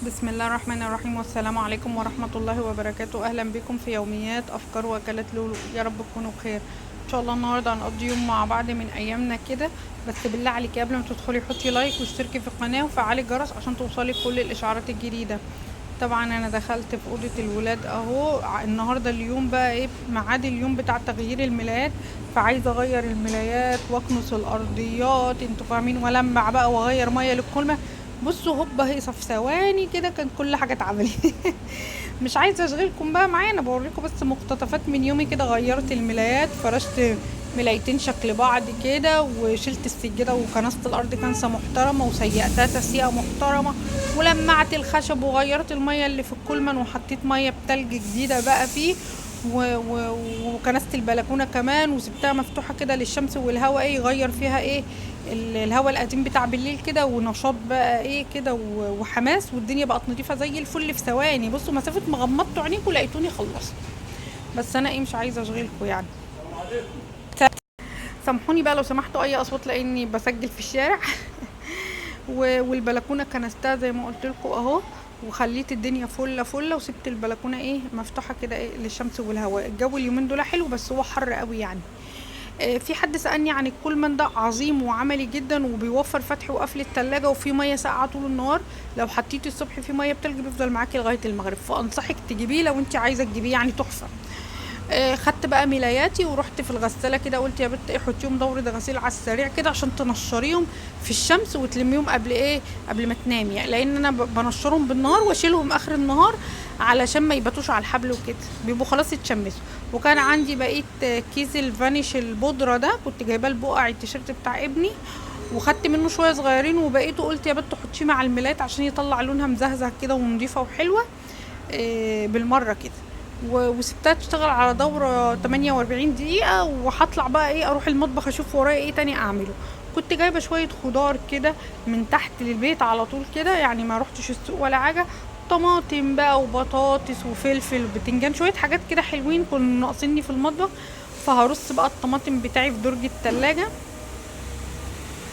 بسم الله الرحمن الرحيم، والسلام عليكم ورحمة الله وبركاته. أهلا بكم في يوميات أفكار وأكلات لولو. يا رب تكونوا بخير إن شاء الله. النهاردة هنقضي يوم مع بعض من أيامنا كده، بس بالله عليك قبل ما تدخلي حطي like واشتركي في القناة وفعلي الجرس عشان توصلي كل الإشعارات الجديدة. طبعا أنا دخلت في أوضة الولاد أهو. النهاردة اليوم بقى إيه ميعاد اليوم بتاع تغيير الملايات، فعايزة أغير الملايات وأكنس الأرضيات، انتوا فاهمين، ولمع بقى وأغير مية للكلمة. بصوا هوبا هيصه في ثواني كده كان كل حاجة اتعملت. مش عايزه اشغلكم بقى معايا، انا بوريكم بس مقتطفات من يومي كده. غيرت الملايات، فرشت ملايتين شكل بعض كده، وشلت السجادة وكنست الارض كنسه محترمه وسيقتها تسيقه محترمه، ولمعت الخشب وغيرت المية اللي في الكولمان وحطيت مية بتلج جديدة بقى فيه، وكنست البلكونه كمان وسبتها مفتوحة كده للشمس والهواء، ايه يغير فيها ايه الهواء القديم بتاع بالليل كده، ونشاط بقى ايه كده وحماس، والدنيا بقت نظيفة زي الفل في ثواني. بصوا مسافة ما غمضتوا عينيكم لقيتوني خلصت. بس انا ايه مش عايزه اشغلكم يعني، سامحوني بقى لو سمحتوا اي اصوات لاني بسجل في الشارع. والبلكونه كنستها زي ما قلت لكم اهو، وخليت الدنيا فله فله، وسبت البلكونه ايه مفتوحة كده ايه للشمس والهواء. الجو اليومين دول حلو بس هو حر قوي يعني. في حد سألني عن الكولمان ده، عظيم وعملي جدا وبيوفر فتح وقفل التلاجة، وفي مية ساقعة طول النهار. لو حطيتي الصبح في مية بتلج بيفضل معاكي لغاية المغرب، فأنصحك تجيبيه لو انت عايزة تجيبيه، يعني تحفة. خدت بقى ملاياتي ورحت في الغسالة كده، قلت يا بت ايه حطيهم دورة غسيل على السريع كده عشان تنشريهم في الشمس وتلميهم قبل ايه قبل ما تنامي يعني، لان انا بنشرهم بالنهار واشيلهم اخر النهار علشان ما يباتوش على الحبل وكده، بيبقوا خلاص اتشمسوا. وكان عندي بقية كيس الفانيش البودره ده، كنت جايباه البقع التيشيرت بتاع ابني، وخدت منه شوية صغيرين وبقيته قلت يا بت حطيه مع الملايات عشان يطلع لونها مزهزه كده ونضيفه وحلوه، بالمرة كده. وسبتها تشتغل على دورة 48 دقيقة، وهطلع بقى ايه اروح المطبخ اشوف ورايا ايه تاني اعمله. كنت جايبة شوية خضار كده من تحت للبيت على طول كده، يعني ما روحتش السوق ولا حاجة، طماطم بقى وبطاطس وفلفل وبتنجان، شوية حاجات كده حلوين كانوا ناقصيني في المطبخ. فهرص بقى الطماطم بتاعي في درج التلاجة.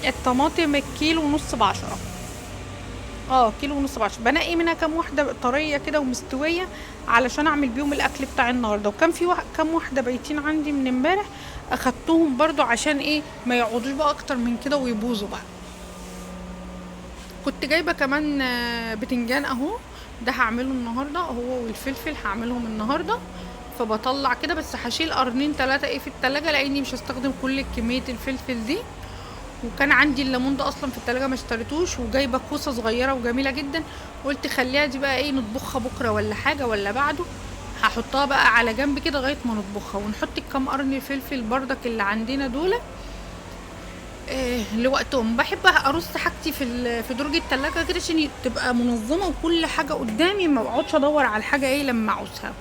الطماطم الكيلو ونص ب10، كيلو ونص ب10، بنقي منها كام واحدة طرية كده ومستويه علشان اعمل بيهم الاكل بتاع النهارده. وكان في كام واحدة بايتين عندي من امبارح اخدتهم برضو عشان ايه ما يقعدوش بقى اكتر من كده ويبوظوا بقى. كنت جايبه كمان بتنجان اهو، ده هعمله النهارده هو والفلفل هعملهم النهارده. فبطلع كده بس هشيل قرنين 3 ايه في التلاجة لاني مش هستخدم كل كمية الفلفل دي. وكان عندي الليمون ده اصلا في التلاجة ما اشتريتوش، وجايبه كوسة صغيرة وجميلة جدا، قلت خليها دي بقى ايه نطبخها بكره ولا حاجة ولا بعده، هحطها بقى على جنب كده لغاية ما نطبخها. ونحط الكام قرن فلفل بردك اللي عندنا دول لوقتهم. بحب ارص حاجتي في درج التلاجة كده عشان تبقى منظمة وكل حاجة قدامي، ما بقعدش ادور على الحاجة ايه لما اعوزها.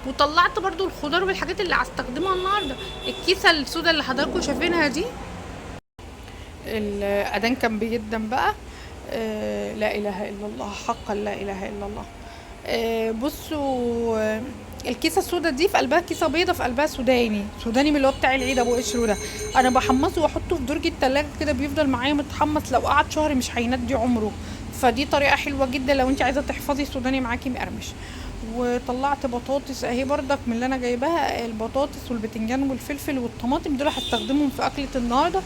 وطلعت برضو الخضار والحاجات اللي هستخدمها النهارده. الكيسة السودا اللي حضراتكم شايفينها دي، الاذان كان بيدن بقى، لا اله الا الله، حقا لا اله الا الله. بصوا، الكيسة السودا دي في قلبها كيسه بيضة، في قلبها سوداني، سوداني من اللي هو بتاع العيد ابو قشر ده. انا بحمصه واحطه في درج التلاجة كده، بيفضل معايا متحمص، لو قعد شهر مش هيندي عمره. فدي طريقه حلوة جدا لو انت عايزه تحفظي سوداني معاكي مقرمش. وطلعت بطاطس اهي بردك من اللي انا جايباها، البطاطس والبتنجان والفلفل والطماطم دول هستخدمهم في اكله النهارده،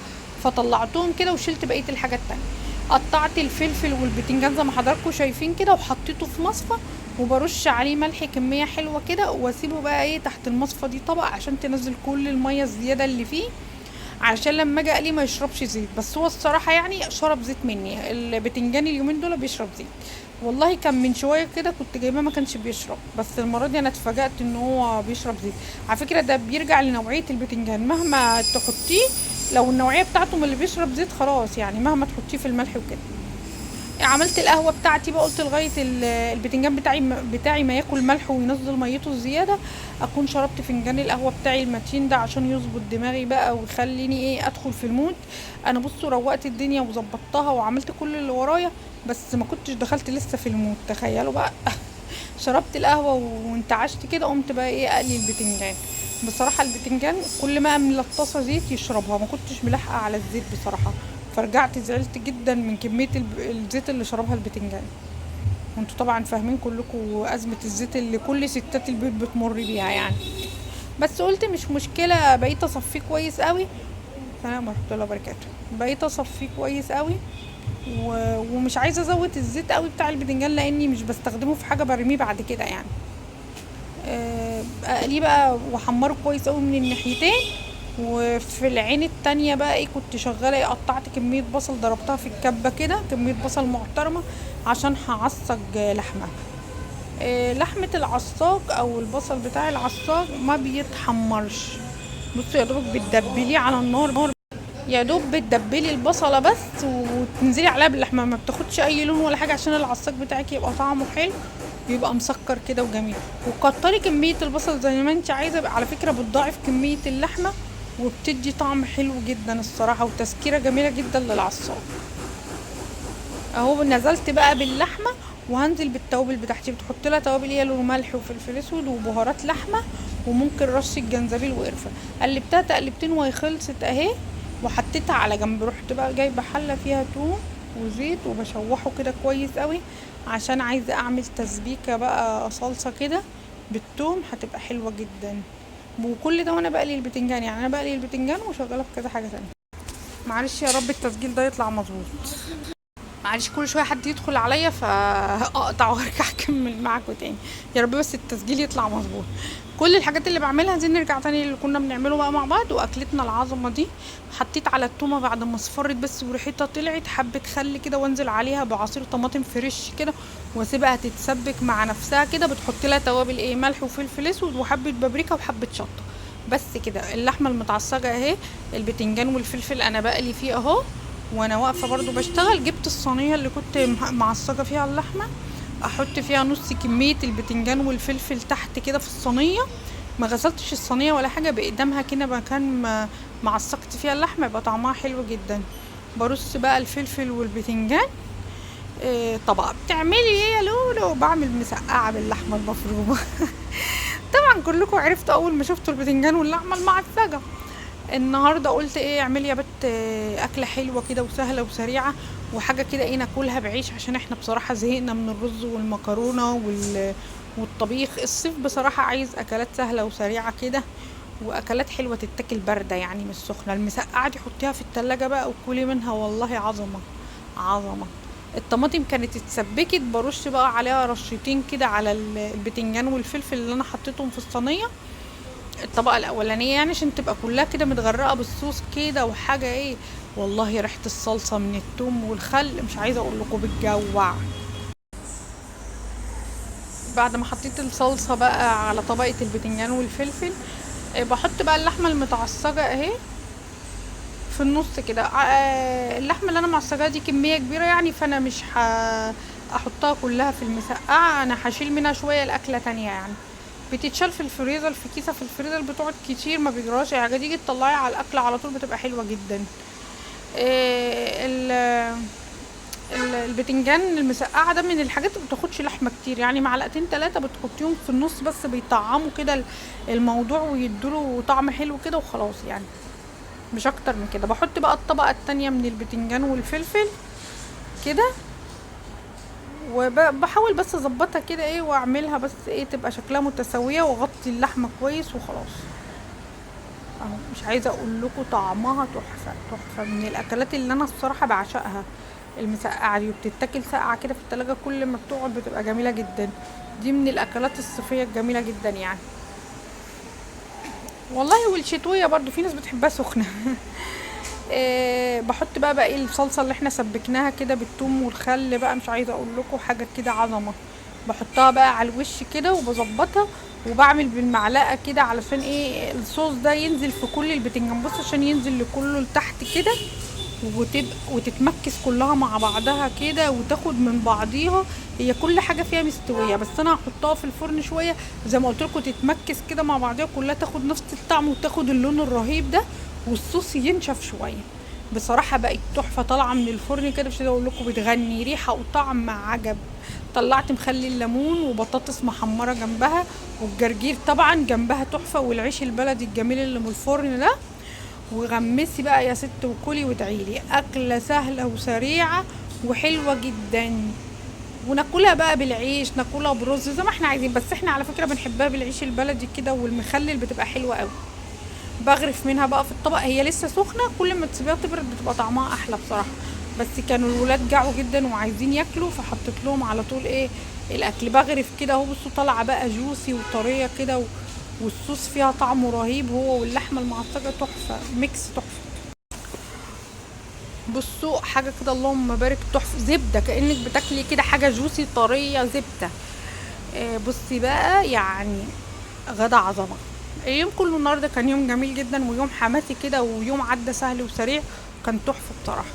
فطلعتهم كده وشلت بقية الحاجات التانية. قطعت الفلفل والبتنجان زي ما حضراتكم شايفين كده، وحطيته في مصفى وبرش عليه ملح كمية حلوة كده، واسيبه بقى ايه تحت المصفى دي طبق عشان تنزل كل المية الزيادة اللي فيه، عشان لما اجي اقلية ما يشربش زيت. بس هو الصراحة يعني شرب زيت مني، البتنجان اليومين دول بيشرب زيت والله. كان من شوية كده كنت جايباه ما كانش بيشرب، بس المرة دي انا اتفاجأت ان هو بيشرب زيت. على فكرة ده بيرجع لنوعيه البتنجان، مهما تحطيه لو النوعية بتاعته من اللي بيشرب زيت خلاص يعني، مهما تحطيه في الملح وكده. عملت القهوة بتاعتي بقى، قلت لغاية البتنجان بتاعي ما ياكل ملح وينزل ميته الزيادة، اكون شربت فنجان القهوة بتاعي المتين ده عشان يظبط دماغي بقى ويخليني ايه ادخل في ال mood. انا بصوا روقت الدنيا وظبطتها وعملت كل اللي ورايا، بس ما كنتش دخلت لسه في ال mood، تخيلوا بقى. شربت القهوة وانتعشت كده، قمت بقى ايه اقلي البتنجان. بصراحة البتنجان كل ما املى الطاسه زيت يشربها، ما كنتش ملاحقه على الزيت بصراحة، فرجعت زعلت جدا من كمية الزيت اللي شربها البتنجان. وانتوا طبعا فاهمين كلكم ازمة الزيت اللي كل ستات البيت بتمر بيها يعني. بس قلت مش مشكلة، بقيت اصفيه كويس قوي. السلام ورحمة الله وبركاته. بقيت اصفيه كويس قوي ومش عايزه ازود الزيت قوي بتاع البتنجان لاني مش بستخدمه في حاجة، برميه بعد كده يعني. اقلية بقى واحمره كويس قوي من الناحيتين. وفي العين التانية بقى ايه كنت شغالة ايه، قطعت كمية بصل ضربتها في الكبه كده، كمية بصل محترمه عشان هعصج لحمه. لحمه العصاج او البصل بتاع العصاج ما بيتحمرش. بصوا يا دوبك بتدبليه على النار، يا دوب بتدبلي البصله بس وتنزلي عليها باللحمه، ما بتاخدش اي لون ولا حاجة عشان العصاج بتاعك يبقى طعمه حلو، يبقى مسكر كده وجميل. وكتري كمية البصل زي ما انت عايزه، على فكرة بتضاعف كمية اللحمة وبتدي طعم حلو جدا الصراحة، وتسكيره جميلة جدا للعصاج. اهو نزلت بقى باللحمه وهنزل بالتوابل بتاعتي. بتحط لها توابل ايه؟ لون ملح وفلفل اسود وبهارات لحمه وممكن رشه جنزبيل وقرفه. قلبتها تقلبتين وهي خلصت اهي، وحطيتها على جنب. رحت بقى جايبه حله فيها توم وزيت وبشوحه كده كويس قوي عشان عايزه اعمل تسبيكه بقى صلصه كده بالثوم، هتبقى حلوة جدا. وكل ده وانا بقلي البتنجان، يعني انا بقلي البتنجان وشغالة في كذا حاجة تانية. معلش يا رب التسجيل ده يطلع مظبوط، معلش كل شوية حد يدخل عليا فاقطع وارجع اكمل معاكم تاني. يا رب بس التسجيل يطلع مظبوط. كل الحاجات اللي بعملها دي نرجع تاني اللي كنا بنعمله بقى مع بعض. واكلتنا العظمة دي حطيت على التومه بعد ما اصفرت بس وريحتها طلعت حبه خل كده، وانزل عليها بعصير طماطم fresh كده واسيبها تتسبك مع نفسها كده. بتحط لها توابل ايه؟ ملح وفلفل اسود وحبه بابريكا وحبه شطه بس كده. اللحمة المتعصجه اهي، البتنجان والفلفل انا بقلي فيه اهو وانا واقفة برضو بشتغل. جبت الصينية اللي كنت معصجه فيها اللحمة، احط فيها نص كمية البتنجان والفلفل تحت كده في الصينية. ما غسلتش الصينية ولا حاجة، باقدامها كده مكان ما معصجت فيها اللحمة، يبقى طعمها حلو جدا. برص بقى الفلفل والبتنجان. طبق. بتعملي ايه يا لولو؟ بعمل مسقعه باللحمه المفرومه. طبعا كلكم عرفتوا اول ما شفتوا البتنجان واللحمة المعصجه. النهارده قلت ايه، اعملي يا بت اكله حلوة كده وسهلة وسريعة وحاجه كده ايه ناكلها بعيش، عشان احنا بصراحة زهقنا من الرز والمكرونه والطبيخ. الصيف بصراحة عايز اكلات سهلة وسريعة كده، واكلات حلوة تتاكل باردة يعني مش سخنة. المسقعه دي حطيها في التلاجة بقى وكلي منها، والله عظمه عظمه. الطماطم كانت اتسبكت، برش بقى عليها رشتين كده على البتنجان والفلفل اللي انا حطيتهم في الصينية الطبقة الاولانية يعني، عشان تبقى كلها كده متغرقه بالصوص كده وحاجه ايه. والله ريحه الصلصه من الثوم والخل مش عايزه اقول لكم بتجوع. بعد ما حطيت الصلصه بقى على طبقه البتنجان والفلفل، بحط بقى اللحمة المتعصجه اهي في النص كده. اللحمة اللي انا معصجاها دي كمية كبيرة يعني، فانا مش هحطها كلها في المسقعه، انا هشيل منها شوية لاكله تانية يعني. بتتشال في الفريزر، في كيسه في الفريزر بتقعد كتير ما بيجراش حاجة، تيجي تطلعيها على الاكل على طول بتبقى حلوة جدا. البتنجان المسقعه ده من الحاجات اللي بتاخدش لحمه كتير يعني، معلقتين ثلاثة بتحطيهم في النص بس، بيطعموا كده الموضوع ويدوله طعم حلو كده وخلاص يعني، مش اكتر من كده. بحط بقى الطبقة التانية من البتنجان والفلفل كده، وبحاول بس اظبطها كده ايه واعملها بس ايه تبقى شكلها متساوية، واغطي اللحمة كويس وخلاص اهو. مش عايزه اقول لكم طعمها تحفة تحفة، من الاكلات اللي انا الصراحة بعشقها المسقعه دي، وبتتاكل ساقعه كده في التلاجة كل ما بتقعد بتبقى جميلة جدا. دي من الاكلات الصيفية الجميلة جدا يعني والله، والشتويه برضو في ناس بتحبها سخنة. بحط بقى ايه الصلصه اللي احنا سبكناها كده بالثوم والخل بقى، مش عايزه اقول لكم حاجة كده عظمه. بحطها بقى على الوش كده وبظبطها، وبعمل بالمعلقه كده علشان ايه الصوص ده ينزل في كل البتنجان، بص عشان ينزل لكله لتحت كده، وتبقى وتتمكس كلها مع بعضها كده وتاخد من بعضيها. هي كل حاجة فيها مستوية، بس انا هحطها في الفرن شوية زي ما قلت لكم تتمكس كده مع بعضيها كلها، تاخد نفس الطعم وتاخد اللون الرهيب ده، والصوص ينشف شوية. بصراحة بقت تحفة طالعه من الفرن كده، مش عايزه اقول لكم بتغني، ريحه وطعم عجب. طلعت مخلي الليمون وبطاطس محمرة جنبها، والجرجير طبعا جنبها تحفة، والعيش البلدي الجميل اللي من الفرن ده. وغمسي بقى يا ست وكلي وادعيلي. اكله سهلة وسريعة وحلوه جدا. وناكلها بقى بالعيش، ناكلها برز زي ما احنا عايزين، بس احنا على فكرة بنحبها بالعيش البلدي كده والمخلل، بتبقى حلوة قوي. بغرف منها بقى في الطبق، هي لسه سخنة، كل ما تسيبيها تبرد بتبقى طعمها احلى بصراحة. بس كانوا الولاد جعوا جدا وعايزين ياكلوا، فحطيت لهم على طول ايه الاكل. بغرف كده اهو، بصوا طالعه بقى juicy وطريه كده، والصوص فيها طعمه رهيب، هو واللحمة المعصجه تحفة، mix تحفة. بصوا حاجة كده اللهم بارك، تحفة، زبدة كانك بتاكلي كده حاجة juicy طرية زبدة. بصي بقى يعني غدا عظمه. اليوم كله النهارده كان يوم جميل جدا، ويوم حماسي كده، ويوم عدى سهل وسريع، كان تحفة بصراحة.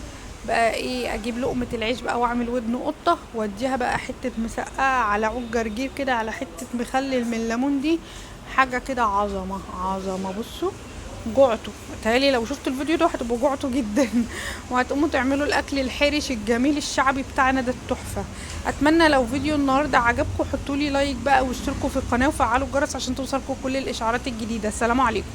بقى ايه، اجيب لقمة العيش بقى واعمل ودن قطة، واديها بقى حتة مسقعه على عود جرجير كده، على حتة مخلل من الليمون، دي حاجة كده عظمه عظمه. بصوا جعتوا، تهيألي لو شفتوا الفيديو ده هتبقوا جعتوا جدا، وهتقوموا تعملوا الاكل الحرش الجميل الشعبي بتاعنا ده التحفة. اتمنى لو فيديو النهارده عجبكم حطوا لي like بقى، واشتركوا في القناة، وفعلوا الجرس عشان توصلكم كل الاشعارات الجديدة. السلام عليكم.